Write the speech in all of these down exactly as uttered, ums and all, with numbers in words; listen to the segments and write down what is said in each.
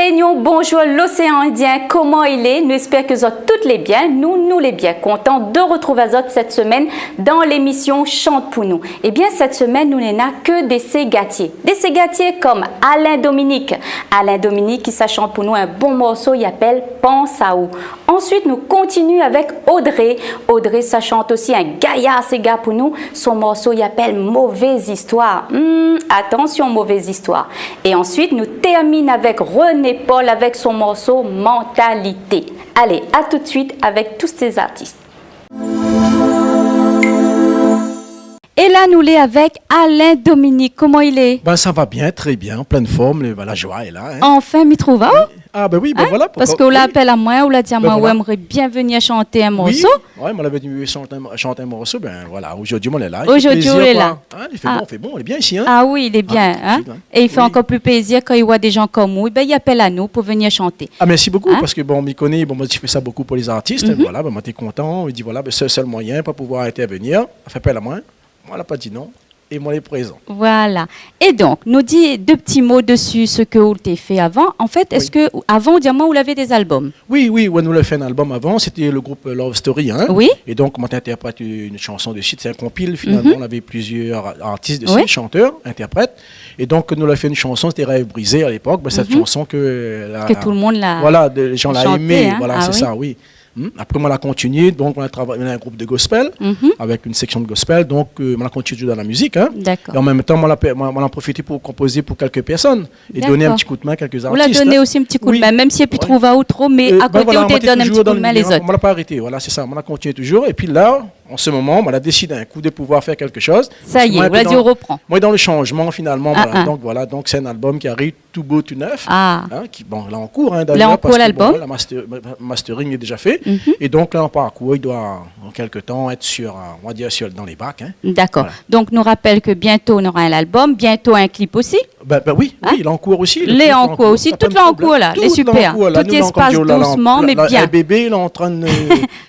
Rényon, bonzour loséan Indien, koman i lé ? Nou éspèr ke zot tout lé bien. Nou, nou lé bien. Kontan de retrouv azot sèt semèn dan lémisyon Shant pou nou. Ébin, sèt semèn, nou néna ke dé ségatié. Dé ségatié kom Alain Dominique. Alain Dominique ki sa shant pou nou in bon morso, i apèl Pans aou. Ansuit, nou kontinié avèk Audrey. Audrey sa shant osi in gayar séga pou nou. Son morso i apèl Mové Zistoir. Hmm, atansyon, Mové Zistoir. É ansuit, nou tèrmine avèk René Paul avèk son morso Mentalité. Alé, a tout de suit avèk tout sé zartis. É la, nou lé avèk Alain Dominique. Koman i lé ? Ben, sa va bien, trè bien, an plin form, le, la zoi lé la, in. Anfin, mi trouv aou. Ah, ben oui, ben voilà. Parske ou la apèl amoin, ou la di amoin, ou émré bien vnir shant in morso. Oui, moin la vni shant in, shant in morso, ben voilà, zordi moin lé la. Zordi ou lé la. I fé plézir, koi. In, i fé bon, i fé bon, lé bien isi, in. Ah oui, lé bien, in. Tranquil, in. É i fé ankor pli plézir kan i voi dé zan kom ou, ben, i apèl anou pou vnir shanté. Ah, mèrsi bokou, parske bon, mi koné, bon, moin, mi fé sa bokou pou lé zartis, in, voilà, ben, moin té kontan, mi di, voilà, ben, sèl, sèl moiyin pou pouvoir intèrvnir, fé apèl amoin, moin la pa di non, é moin lé prézan. Voilà. É donk, nou di dé ti mo dsi sak ou té fé avan. An fèt, èske, avan, ou di amoin, ou lavé dé zalbom ? Oui, oui, ouais, nou la fé in albom avan, sété le group, euh, Love Story, in. Oui. É donk, moin té intèrprèt in shanson dsi, sé in konpil, finalman, navé plizièr artis dsi, shantèr, intèrprèt. É donk, nou la fé in shanson, sété Rèv brizé a lépok, ben, sèt shanson ke, euh, la, ke tout le moun la, voilà, dé zan la shanté, in. Voilà, sé sa, oui. Hmm. Apré, moin la kontinié, donk, moin la travay, moin néna in group de gospel, avèk in séksyon de gospel, donk, euh, moin la kontinié dan la mizik, in. Dakor. É an mèm tan, moin la pé-, moin, moin la profité pou konpozé pou kèlk pèrsone é donn in ti koudmin kèlk zartis, in. Ou la donn osi in ti koudmin, mèm si i trouv pa ou tro, mé a koté, ou té donn in ti koudmin lé zot. Moin la pa arété, voilà, sé sa, moin la kontinié touzour. É pi la, an se moman, moin la désid in kou de pouvoir fé kèlk shoz. Sa i lé, ou la di, ou ropran. Parske moin lé dan, moin lé dan le shanjman, finalman, voilà. Donk, voilà, donk sé in albom ki ariv tout bo, tout nèf, in, ki, bon, lé an kour, in, dayèr, parske, bon, la master-, ma-, mastering lé déza fé. É donk, la, an parkour, i doi, an kèlk tan, èt sir, euh, on va dir, sir, dan lé bak, in. Dakor. Voilà. Donk, nou rapèl ke biento, nora in albom, biento in klip osi. Ben, ben oui, oui, lé an kour osi, le klip lé an kour osi, tout lé an kour, la, lé super. Tout i spas dousman, mé bien. Tout lé an kour, la, la, la, la, le bébé, lé antrin de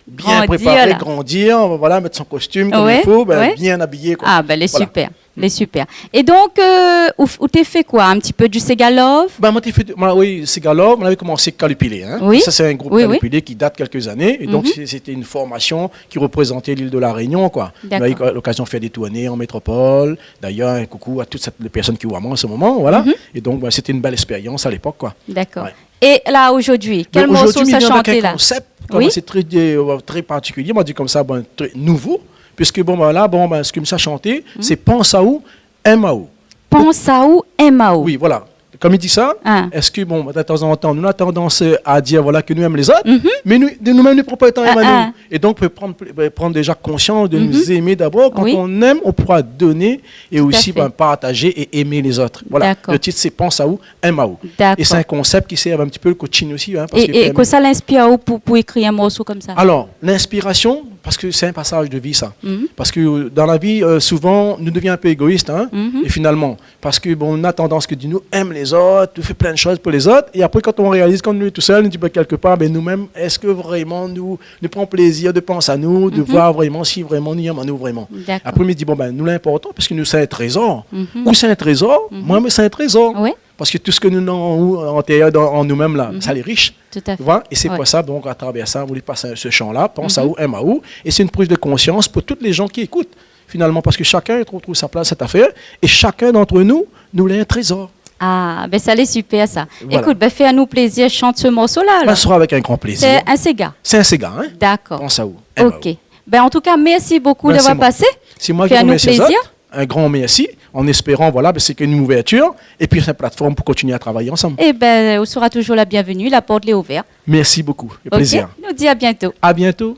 bien préparé, grandir, voilà, mèt son kostim kom i fo, ben, bien abiyé, koi. Ah, ben, lé super. Lé super. É donk, euh, ou, ou té fé koi ? In ti pé du séga love ? Ben, moin té fé, moin, oui, séga love, moin lavé komansé Kalupilé, in. Oui. Sa, sé in group, Kalupilé, ki dat kèlk zané. É donk, sé, sété in formasyon ki reprézant lil de La Rényon, koi. Dakor. Nou la u lokazion fé dé tourné an métropol. Dayèr, in koukou a tout sèt, lé pèrsone ki voi amoin an se moman, voilà. É donk, ben, sété in bèl éspéryans a lépok, koi. Dakor. Ouais. É la, zordi, kèl morso ou sa shanté la ? Ben, zordi, mi vien avèk in konsèp, koman sé trè, euh, trè partikilié, moin di konmsa, ben, trè nouvo, puiske, bon, ben, la, bon, ben, sak mi sa shanté, sé Pans aou, èm aou. Pans aou, èm aou. Oui, voilà. Kom i di sa, èske, bon, tazantan, nou néna tandans, euh, a dir, voilà, ke nou èm lé zot, mé nou, de nou mèm, nou pran pa le tan èm anou. É donk, pran, pran déza konsyans de nou émé dabor. Kan on èm, on poura doné é osi, ben, partazé é èm lé zot. Tout à fait. Oui. Voilà. Dakor. Le tit, sé Pans aou, èm aou. Dakor. É sé in konsèp ki sèrv in ti pé le coaching osi, in, parske... É, é kosa la inspir aou pou, pou ékri in morso konmsa ? Alor, linspirasyon, parske sé in pasaz de vi, sa. Parske, euh, dan la vi, euh, souvan, nou devien in pé égois, in, é finalman, parske, bon, nou néna tandans ke di nou èm lé zot, nou fé plin de shoz pou lé zot, é apré, kan on réaliz, kan nou lé tousèl, nou di, ben, kèlk par, ben, nou mèm, èske vréman nou, nou pran plézir de pans anou, de voir vréman si vréman nou èm anou vréman. Dakor. Apré, mi di, bon, ben, nou, linportan, parske nou, sé in trézor. Ou sé in trézor, moin, mi sé in trézor. Oui. Parske tout sak nou néna an, an intérièr, dan, an nou mèm la, sa lé rish. Tout à fait. Tu vois ? É sé pou sa, donk, atravèr sa, nou lé pas se shan la, Pans aou, èm aou, é sé in priz de konsyans pou tout lé zan ki ékout, finalman, parske shakinn i trouv, trouv sa plas, sèt afèr, é shakinn d'ant nou, nou lé in trézor. Ah, ben, sa lé super, sa. Voilà. Ékout, ben, fé anou plézir, shant se morso la, alor. Ben, sra avèk in gran plézir. Sé in séga. Sé in séga, in. Dakor. Pans aou, èm aou. Ok. Ben, an tou ka, mèrsi bokou d'avoir pasé. Ben, sé moin. Sé moin ki remèrsi azot. Fé anou plézir. In gran mèrsi, an éspéran, voilà, ben, sé ke in ouvèrtir, é pi sé in platform pou kontinié a travay ansanm. É ben, ou sra touzour la bienvenu, la port lé ouvèr. Mèrsi bokou, le plézir. Ok, nou di a biento. A biento.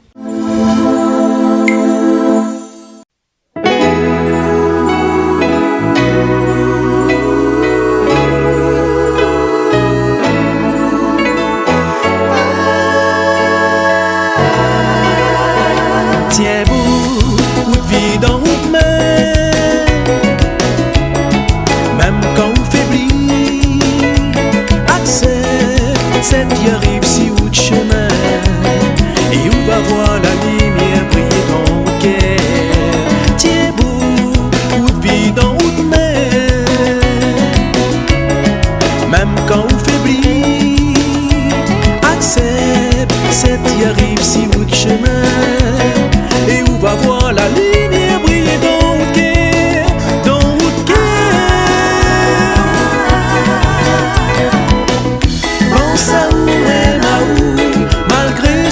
Tienbo out vi dan out min. Mèm kan ou fébli, aksèp sèt i ariv si out shomin, é ou va voir la limièr briyé dan out kèr. Tienbo out vi dan out min. Mèm kan ou fébli,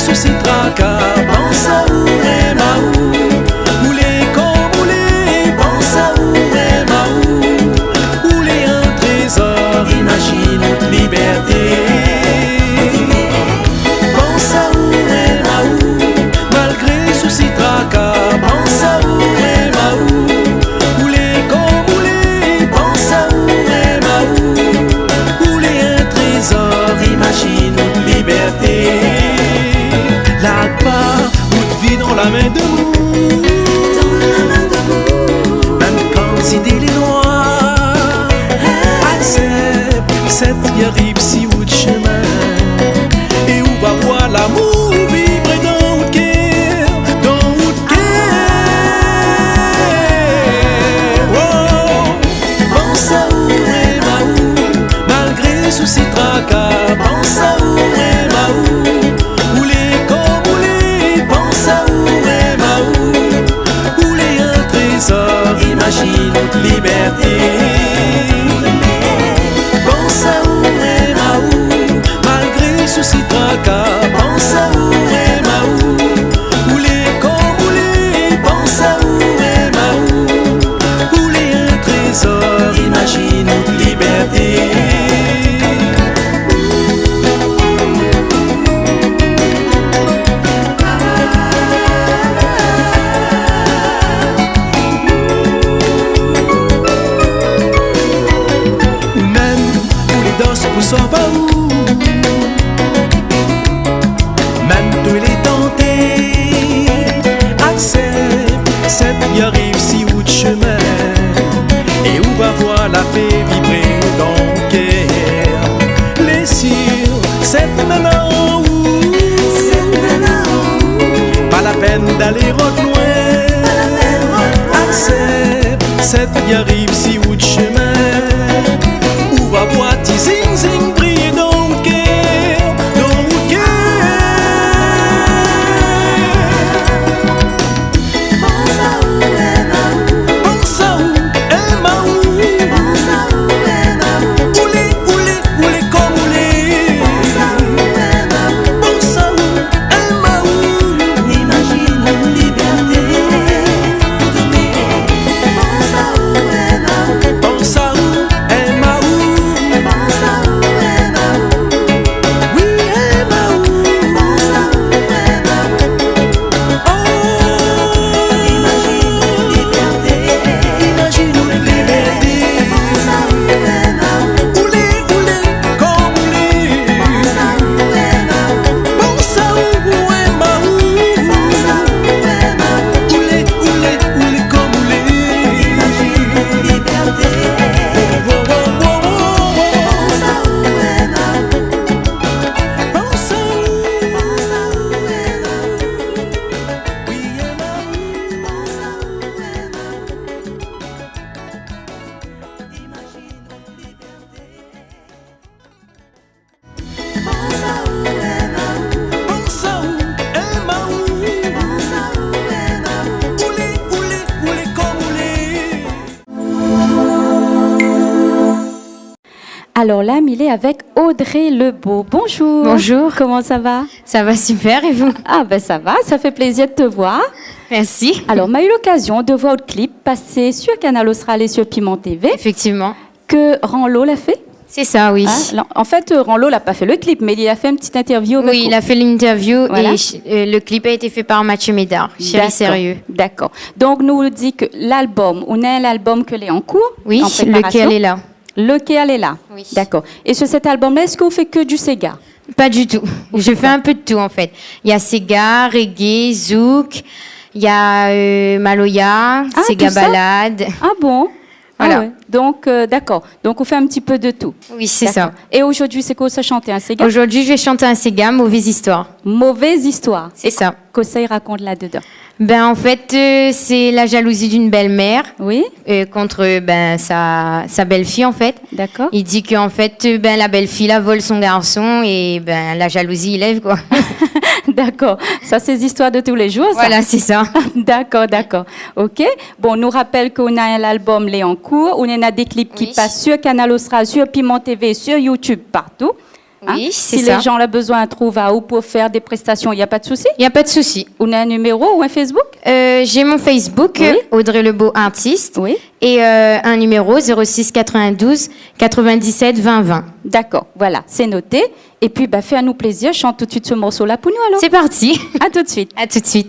sousi, traka, pans aou, èm aou. Ou lé kom ou lé, pans aou, èm aou. Ou lé in trézor, imazine out libèrté. Pans aou, èm aou. Malgré sousi, traka, pans aou, èm aou. Ou lé kom ou lé, pans aou, èm aou. Ou lé in trézor, imazine out libèrté. Larg pa out vi dan la min de Mou. Mèm kan zidé lé noir, aksèp sèt i ariv si out shomin. É ou va voir lamour vibré dan out kèr, dan out kèr. Oh. Pans aou, èm aou, malgré sousi, traka, pans aou, èm aou. Ou lé kom ou lé, pans aou, èm aou. Ou lé in trézor, imazine out libèrté. Pans aou, èm aou, malgré sousi, traka, pans aou, èm aou. Ou lé kom ou lé, pans aou, èm aou. Ou lé in trézor, imazine out libèrté. Ou mèm ou lé dans pou sov aou. Mèm tou lé tanté, aksèp sèt i ariv si out shomin. É ou va voir lapé vibré dan out kèr. Lé sir, sèt mèm aou. Pa la pèn d'alé rod loin. Aksèp sèt i ariv si out shomin. Ou va voir ti zing zing briyé dan out kèr, dan out kèr. Pans aou, èm aou. Pans aou, èm aou. Pans aou, èm aou. Ou lé, ou lé, ou lé kom ou lé. Pans aou, èm aou. Pans aou, èm aou. Imazine out libèrté. Pans aou, èm aou. Pans aou, èm aou. Pans aou, èm aou. Oui, èm aou. Pans aou, èm aou. Oh. Imazine out libèrté. Imazine out libèrté. Pans aou, èm aou. Ou lé, ou lé, kom ou lé. Pans aou, èm aou. Pans aou, èm aou. Pans aou, èm aou. Ou lé, ou lé, ou lé kom ou lé. Imazine out libèrté. Wo, wo, wo, wo, wo. Pans aou, èm aou. Pans aou. Pans aou, èm aou. Oui, èm aou. Pans aou, èm aou. Imazine out libèrté. Pans aou, èm aou. Pans aou, èm aou. Pans aou, èm aou. Ou lé, ou lé, ou lé kom ou lé. Alors là, mi lé avèk Audrey Lebeau. Bonjour. Bonjour. Comment ça va ? Ça va super, et vous ? Ah ben ça va, ça fait plaisir de te voir. Merci. Alors, ma u lokazion de voir out clip pasé sur Kanal Austral é sur Piment TV. Effectivement. Ke Ranlo la fé ? C'est ça, oui. Hein ? Lan, an fèt, euh, Ranlo la pa fé le clip, mé li la fé in ti interview avèk ou. Oui, il a fait l'interview. Voilà. Et ch-, euh, le clip a été fait par Mathieu Médard, Chéri Sérieux. D'accord, d'accord. Donk nou di ke lalbom, ou néna in lalbom ke lé an kour, an préparasion. Oui, Le Kèr lé la. Le Kèr lé la. Oui. D'accord. Et sur cet album-là, est-ce que vous faites que du séga ? Pas du tout. Vous faites quoi ? Je fais un peu de tout, en fait. Il y a séga, reggae, zouk, il y a, euh, maloya, séga balade. Ah, tout ça ? Ah bon ? Voilà. Ah ouais. Donc, euh, d'accord. Donc, on fait un petit peu de tout. Oui, c'est ça. D'accord. Et aujourd'hui, c'est quoi ça chante, un séga ? Aujourd'hui, je vais chanter un séga, Mauvaise Histoire. Mauvaise Histoire. C'est ça. Kosa i rakont la dedan ? Ben, en fait, euh, c'est la jalousie d'une belle-mère, oui, euh, contre, ben, sa, sa belle-fille, en fait. D'accord. Il dit que, en fait, euh, ben, la belle-fille la vol son garçon et, ben, la jalousie i lève, quoi. D'accord. Ça, c'est des histoires de tous les jours, ça. Voilà, c'est ça. D'accord, d'accord. Ok. Bon, nou rapèl ke ou néna lalbom lé an kour, ou néna dé clip ki pas sur Kanal Austral, sur Piment TV, sur YouTube, partou. Oui, sé sa. Si lé jan la bezoin trouv aou pou fé dé prestasion, na pa de sousi ? Na pa de sousi. Ou na in niméro ou in Facebook ? Euh, j'ai mon Facebook, oui, Audrey Lebeau Artiste, oui, et, euh, un numéro, zéro six quatre-vingt-douze quatre-vingt-dix-sept vingt vingt. Dakor, voilà, sé noté. Épi, ba, fé anou plézir, shant tout de suit se morso-la pou nou, alor. C'est parti. A tout de suit. A tout de suit.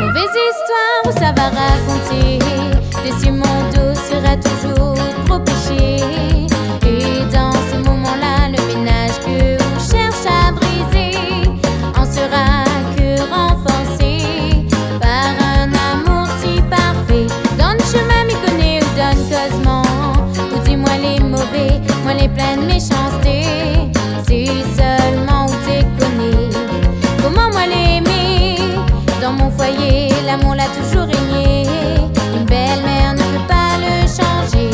Mové zistoir ou sava rakonté, dési mon do sera toujour gro péché. É dan se moman-la, le ménaz ke ou shèrsh a brizé an sera ke ranforsé par in amour si parfé. Dan le shemin mi koné ou donn kozman, ou di moin lé mové, moin lé plin de méshansté. Si solman ou té koné koman moin lé émé. Dan mon foiyé, lamour la toujour régné. Une belle-mère ne peut pas le changer.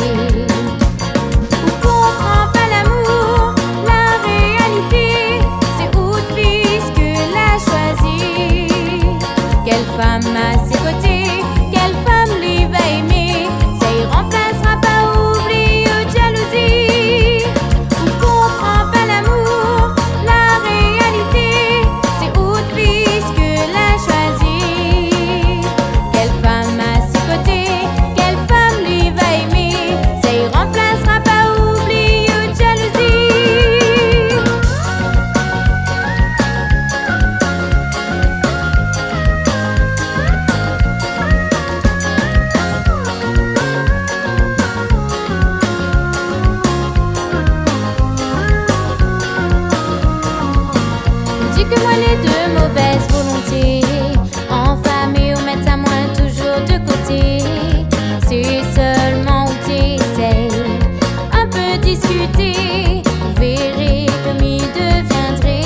Ou konpran pa lamour, la réalité, sé out fis ke la shoizi. Kèl fanm a sé koté, kèl fanm li va émé, sa i ranplasra pa oubli ou jalouzi. Ou konpran pa lamour, la réalité, sé out fis ke la shoizi. Kèl fanm a sé koté, kèl fanm li va émé, sa i ranplasra pa oubli ou jalouzi. Ou di ke moin lé de movèz volonté, anfamé ou mèt amoin toujour de koté. Si solman ou té éséy in pé diskité, ou véré ke mi deviendré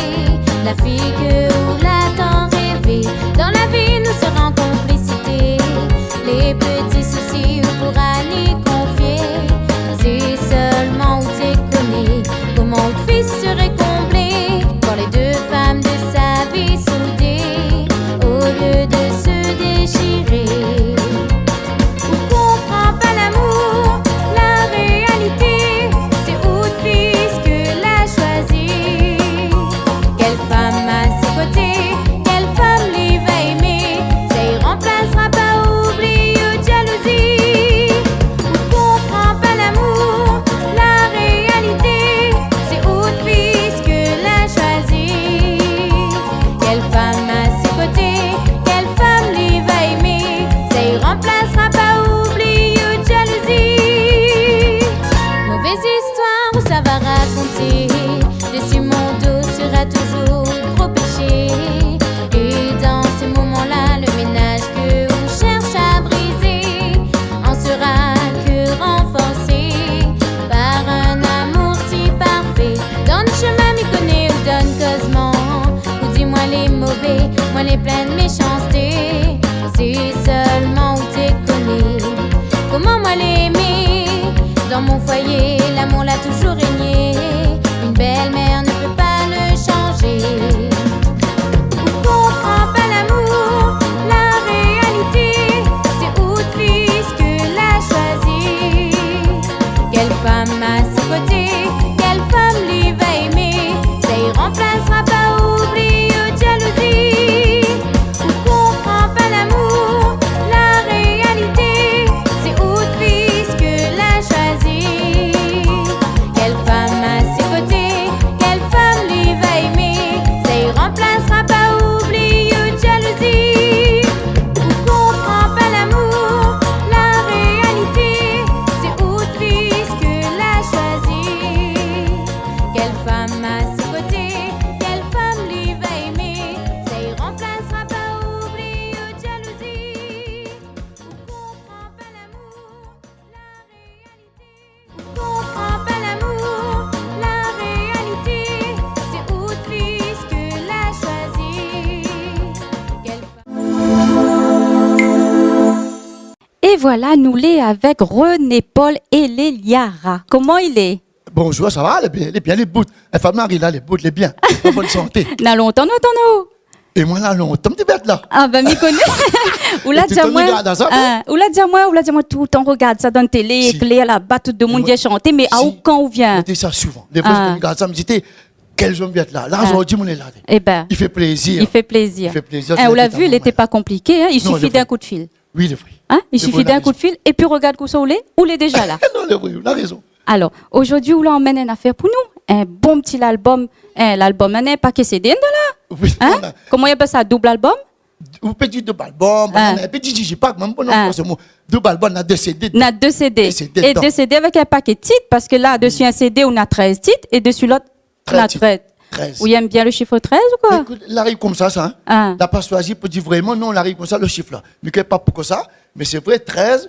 la fiy ke ou la tan révé. Dan la vi nou sera an konplisité. Lé pti sousi ou poura ni konfié. Si solman ou té koné koman out fis sré konblé kan lé de fanm de sa vi soudé, olié de se déshiré. Ou konpran pa lamour, la réalité, sé out fis ke la shoizi. Kèl fanm a sé koté, kèl fanm li va émé, sa i ranplasra pa oubli ou jalouzi. Ou konpran pa lamour, la réalité, sé out fis ke la shoizi. Kèl fanm a sé koté, kèl fanm li va émé, sa i ranplasra pa oubli ou jalouzi. Mové zistoir ou sava rakonté, dési mon do sera toujour gro péché. É dan se moman-la, le ménaz ke ou shèrsh a brizé an sera ke ranforsé par in amour si parfé. Dan le shemin mi koné ou donn kozman, ou di moin lé mové, moin lé plin de méshansté. Si solman ou té koné koman moin lé émé. Dan mon foiyé, lamour la toujour régné. Une belle-mère ne peut pas le changer. Ou konpran pa lamour, la réalité, sé out fis ke la shoizi. Kèl fanm a sé koté, kèl fanm li va émé, sa i ranplasra pa oubli ou jalouzi. Ou konpran pa lamour, la réalité, sé out fis ke la shoizi. Kèl fanm Voilà, nou lé avèk René Paul é Léliara. Koman i lé ? Bonjour, sa va ? Lé bien, lé bien, lé bout. Èl fanm la ri la, lé bout, lé bien. An bone santé. Na lontan nou atann aou. É moin la lontan mi té vèt la. A bin, mi koné. Ou la di amoin, ou la di amoin, ou la di amoin toultan regard sa dan télé, éklèr laba, tout demoun i vien shanté, mé aou kan ou vien ? Mi di sa souvan. Défoi mi regard sa, mi di, té, kèl zour mi vien la. La, zordi, moin lé la. Ébin, i fé plézir. I fé plézir. I fé plézir. É, ou la vi, lété pa konpliké, in. I sifi d'in koudfil. Oui, lé vré. In ? I sifi d'in koudfil, épi regard kosa ou lé, ou lé déza la. Non, lé vré, ou na rézon. Alor, zordi, ou la amenn in afèr pou nou, in bon ti lalbom, in lalbom, in paké CD dedan la. Oui, in ? Koman i apèl sa, doub albom ? Ou pé di doub albom, in pé di digipack, mèm bon, non, pa se mo. Doub albom, na dé CD dedan. Na dé CD. Dé CD dedan. É dé CD avèk in paké tit, parske la, dési in CD, ou na trèz tit, é dési lot, ou na trèz. Trèz tit. Trèz. Ou èm bien le shif trèz ou koi ? Ékout, la ariv konmsa, sa, in. La pa shoizi pou di vréman, non, la ariv konmsa, le shif la. Mi koné pa poukosa, mé sé vré, trèz,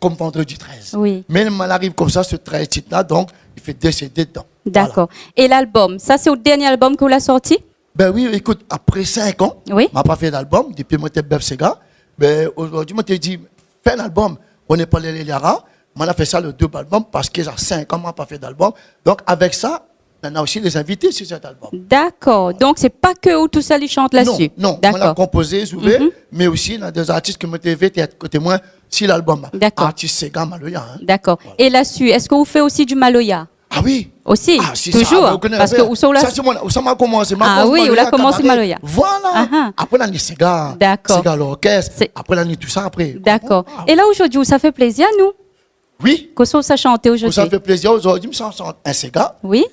kom vandredi trèz. Oui. Mé la ariv konmsa, se trèz tit la, donk, i fé dé CD dedan. Voilà. Dakor. É lalbom, sa sé out dernié albom ke ou la sorti ? Bin oui, ékout, apré sink an, ma pa fé d'albom, dépi moin té bèf séga. Bin, zordi, moin té di, fé in albom, René Paul é Léliara, moin la fé sa, le doub albom, parske sa sink an, ma pa fé d'albom. Donk, avèk sa, nana osi lé zinvité si sèt albom. Dakor. Donk, sé pa ke ou tousèl i shant la dsi ? Non, non, moin la konpozé, zoué, mé osi, na dé zartis ke moin té vé té èt koté moin si lalbom la. Dakor. Artis séga, maloya, in. Dakor. Voilà. É la dsi, èske ou fé osi di maloya ? A oui. Osi, touzour, parske ou sa ou la... Sa sé moin, sa ma komansé, ma komansé maloya, kabaré. A oui, ou la komansé maloya. Voilà. Apré, la ni séga. Dakor. Séga lorkès. Apré, la ni tousa apré. Dakor. É la, zordi, ou sa fé plézir anou. Oui. Kosa ou sa shanté zordi ? Kosa i fé plézir zordi, mi sa shant in séga. Oui.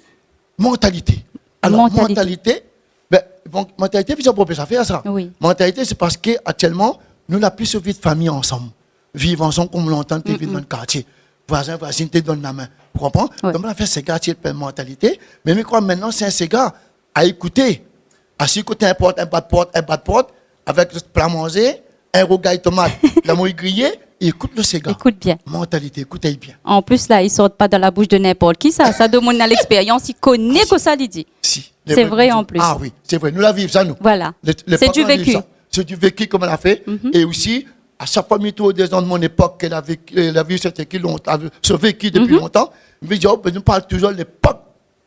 Mantalité. Alor, mantalité, bin, bon, mantalité, vizyon pou sa fé sa. Oui. Mantalité, sé parske aktièlman, nou na pli so vi de famiy ansanm. Viv ansanm kom lontan té viv dan le kartié. Voizin, voizine té donn la min. Ou konpran ? Donk, moin la fé séga, ti apèl mantalité. Mé mi kroi mintnan, sé in séga a ékouté. Asi koté in port, in bat port, in bat port, avèk pla manzé, in rougay tomat, la mouy griyé, ékout le séga. Ékout bien. Mantalité, ékout bien. An plis, la, i sort pa dan la boush de ninport ki sa. Sa, demoun na lèkspérians, i koné kosa li di. Si. Sé vré, an plis. A oui, sé vré. Nou la viv sa, nou. Voilà. Sé du vécu. Sé du vécu, koman la fé. É osi, a shak foi mi trouv dé zan de mon épok ke la viv, ke la viv, sété ki lontan, so vécu dépi lontan, mi di, o, bin, nou parl touzour de lépok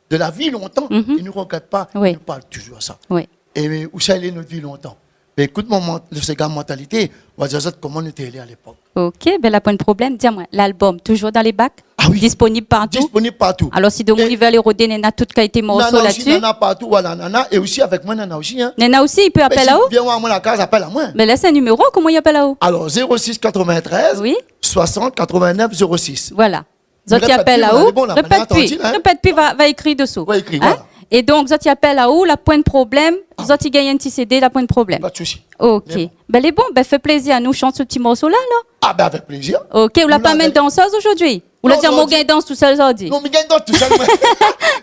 de la vi lontan, é nou regrèt pa, nou parl touzour sa. Oui. É ousa i lé nout vi lontan ? Bin, ékout, mon, mon, le séga mantalité, ou va di azot koman nou té lé a lépok. Ok, bin, la poin de problèm. Di amoin, lalbom, touzour dan lé bak ? A oui. Disponib partou ? Disponib partou. Alor, si demoun i vé alé rodé, néna tout kalité morso la dsi. Nana osi, nana partou, voilà, nana. É osi, avèk moin, nana osi, in. Néna osi, i pé apèl aou ? Mé si i vien oir amoin la kaz, apèl amoin. Mé lès in niméro, koman i apèl aou ? Alor, zéro sis katrovin-trèz, soisant, katrovin-nèf, zéro sis. Voilà. Zot i apèl aou, répèt pi, répèt pi, va, va ékri desou. Va ékri, voilà. É donk, zot i apèl aou, la poin de problèm, zot i gingn in ti CD, la poin de problèm. Pa de sousi. Ok. Bin, lé bon, bin, fé plézir anou, shant so ti morso la, alor. A bin, avèk plézir. Ok, ou la pa amenn dansèz zordi ? Ou la di amoin ou gingn dans tousèl zordi ? Non, mi gingn dans tousèl, moin.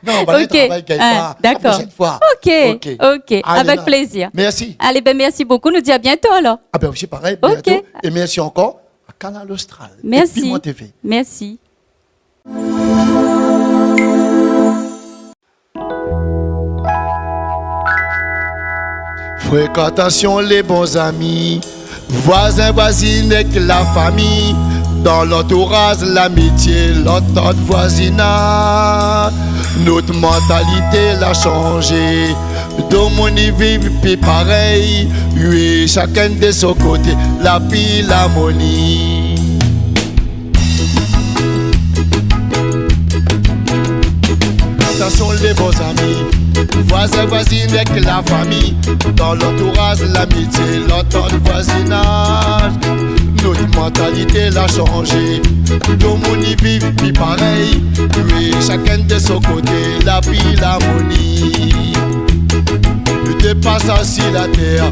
Non, bin, le travay i gingn pa. Dakor. La proshèn foi. Ok, ok. Avèk plézir. Mèrsi. Alé, bin, mèrsi bokou. Nou di a bientô, alor. A bin, osi parèy, bientô. É mèrsi ankor a Kanal Austral é Piment TV. Mèrsi. Frékantasion, lé bon zami, voizin, voizine èk la fami, dan lantouraz, lamitié, lantant, voizinaz, nout mantalité la shanzé. Domoun i viv pi parèy, oui, shakinn de son koté, la pi larmoni. Atansion, lé bon zami, voizin, voizine èk la fami, dan lantouraz, lamitié, lantant, voizinaz, nout mantalité la shanzé. Domoun i viv pi parèy, oui, shakinn de son koté, la pi larmoni. Nou té pa sa si la tèr,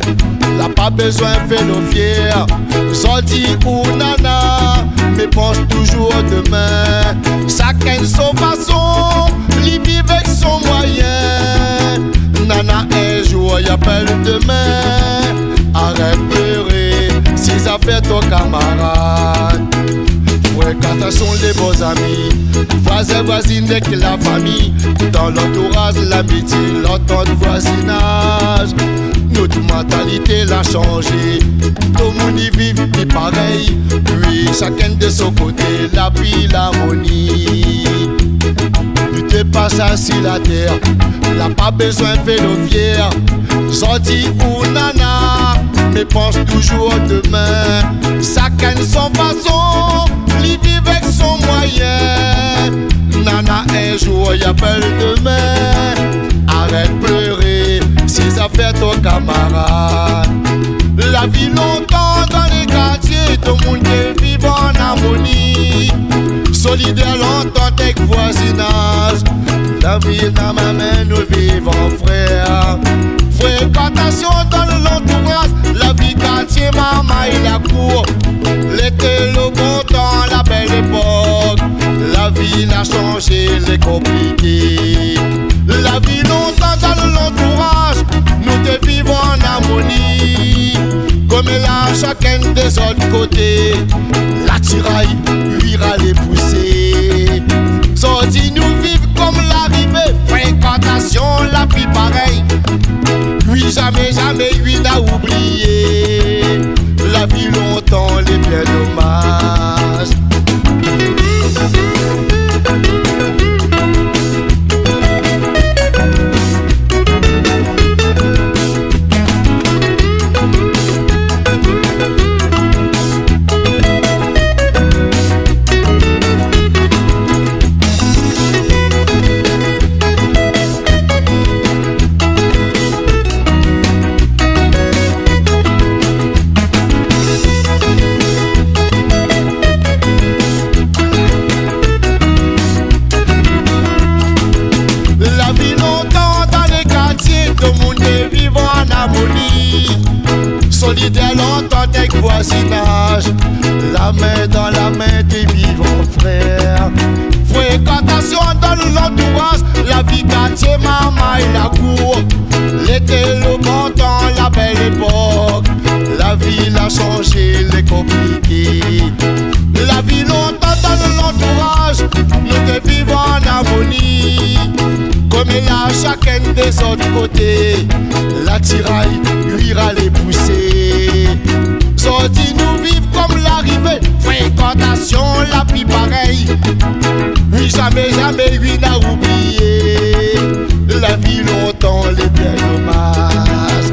la pa bezoin fé lo fièr. Zordi ou nana, mé pans touzour demin. Shakinn son fason, li viv èk son moiyin. Nana, in zour i apèl demin. Arèt pléré si zafèr ton kamarad. Frékantasion, lé bon zami, voizin, voizine èk la fami, dan lantouraz, lamitié, lantant, voizinaz, Nout mantalité la shanzé. Tout moun i viv pi parèy. Wi, shakinn de son koté, la vi, larmoni. Nou té pa sa si la tèr, la pa bézoin vélovièr. Zordi ou nana, mé pans touzour domin. Shakinn son fason, li viv èk son moiyin. Nana, in zour i apèl domin. Arèt pléré si zafèr ton kamarad. La vi lontan dan lé kartié, tout moun té viv an armoni. Solidèr, lantant èk voizinaz. La vi dan la min, nou viv an frèr. Frékantasion dan lantouraz, la vi kartié, marmay, lakour. Lété, lo bon tan, la bèl épok. La vi la shanzé, lé konpliké. La vi lontan dan lantouraz, nou té viv an armoni. Koméla, shakinn de zot koté, la tiray, wi, ralé pousé. Zordi nou viv kom larivé, frékantasion la pi parèy. Wi, zamé, zamé, wi, na oublié. La vi lontan, lé bien domaz. La vi lontan dan lé kartié, tout moun té viv an armoni. Solidèr, lantant èk voizinaz. La min dan la min, té viv an frèr. Frékantasion dan lantouraz, la vi kartié, marmay, lakour. Lété, lo bon tan, la bèl épok. La vi la shanzé, lé konpliké. La vi lontan dan lantouraz, nou té viv an armoni. Koméla, shakinn de zot koté, la tiray, wi, ralé pousé. Zordi nou viv kom larivé, frékantasion la pi parèy. Wi, zamé, zamé, wi, na oublié. La vi lontan, lé bien domaz.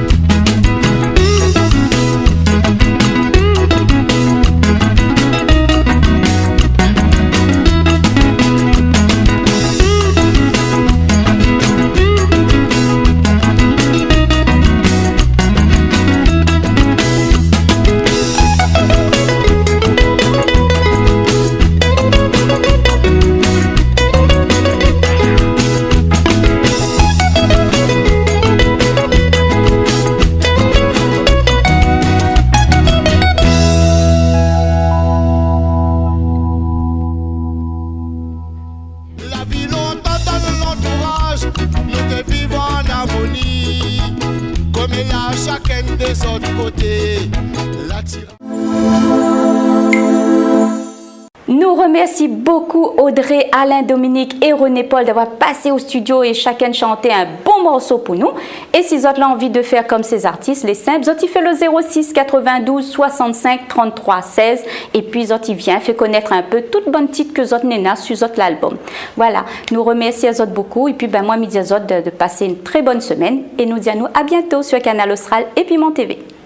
La vi lontan dan lantouraz, nou té viv an armoni. Koméla, shakinn de zot koté, la tiray. Nou remèrsi bokou Audrey, Alain, Dominique é René Paul d'avoir pasé o studio é shakinn shanté in bon morso pou nou. É si zot la anvi de fèr kom sé zartis, lé sinp, zot i fé lo zéro six quatre-vingt-douze soixante-cinq trente-trois seize, épi zot i vien fé konèt in pé tout bann tit ke zot néna su zot lalbom. Voilà, nou remèrsi azot bokou, épi, bin, moin, mi di azot de, de pasé in trè bone semèn, é nou di anou a bientôt sur Kanal Austral é Piment TV.